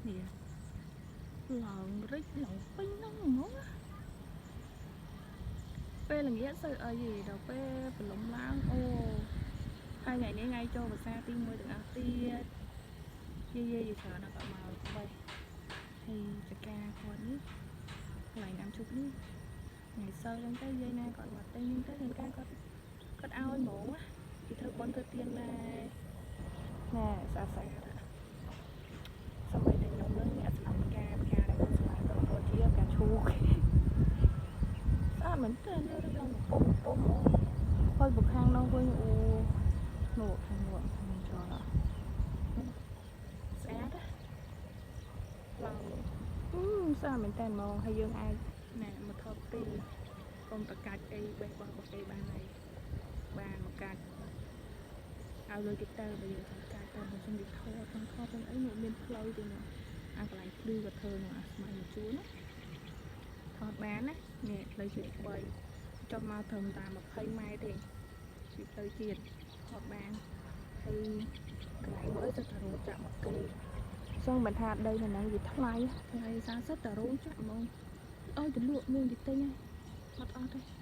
នេះឡើងរិចឡើងពេញហ្នឹងហ្មងពេលល្ងាចសូវអីទេដល់ពេលព្រលឹមឡើងអូហើយថ្ងៃនេះថ្ងៃចូលភាសាទី1ទាំងអស់ទៀតយាយយាយច្រើនណាស់គាត់មកបេះហើយចកាគាត់នេះកន្លែងណាំជុកនេះថ្ងៃសិលហ្នឹងទៅយាយណាគាត់មកទិញហ្នឹងទៅជួនកាលគាត់គាត់ឲ្យហ្មងណាគេធ្វើបុណ្យធ្វើទានដែរណែស្អាតស្អាតសម្បីតែខ្ញុំនឹងអ្នកស្លាប់ផ្កាផ្កាដែលគាត់ស្លាប់ទៅគាត់ជាផ្កាឈូកស្អាតមែនទែនរៀបចំពុំពុំហើយបុខាងនោះវិញអូនោះខាងនោះខាងចូលស្អាតឡើងអឺស្អាតមែនតើហ្មងហើយយើងអាចណែមកថតទីកុំតកាច់អីបេះបោះបោះអីបានអីបានមកកាច់ឲ្យលុយគេទៅបើយើងចង់កាច់ទៅបើមិនគេថតចង់ថតចង់អីនោះមានផ្លូវទេនោះអាកន្លែងភ្លឺក៏ធ្វើនោះអាស្មៃមួយជួរណាថតបានណានេះផ្លូវជាតិ3ចុះមកត្រឹមតែ20ម៉ែត្រទេពីផ្លូវជាតិថតបានហើយកន្លែងមួយទៅតែរោងចក្រមកគេសឹងមិនថាដីនៅហ្នឹងវាថ្លៃថ្លៃ40តែរោងចក្រហ្មងឲ្យទៅលក់មានគេទិញហើយអត់អត់ទេ។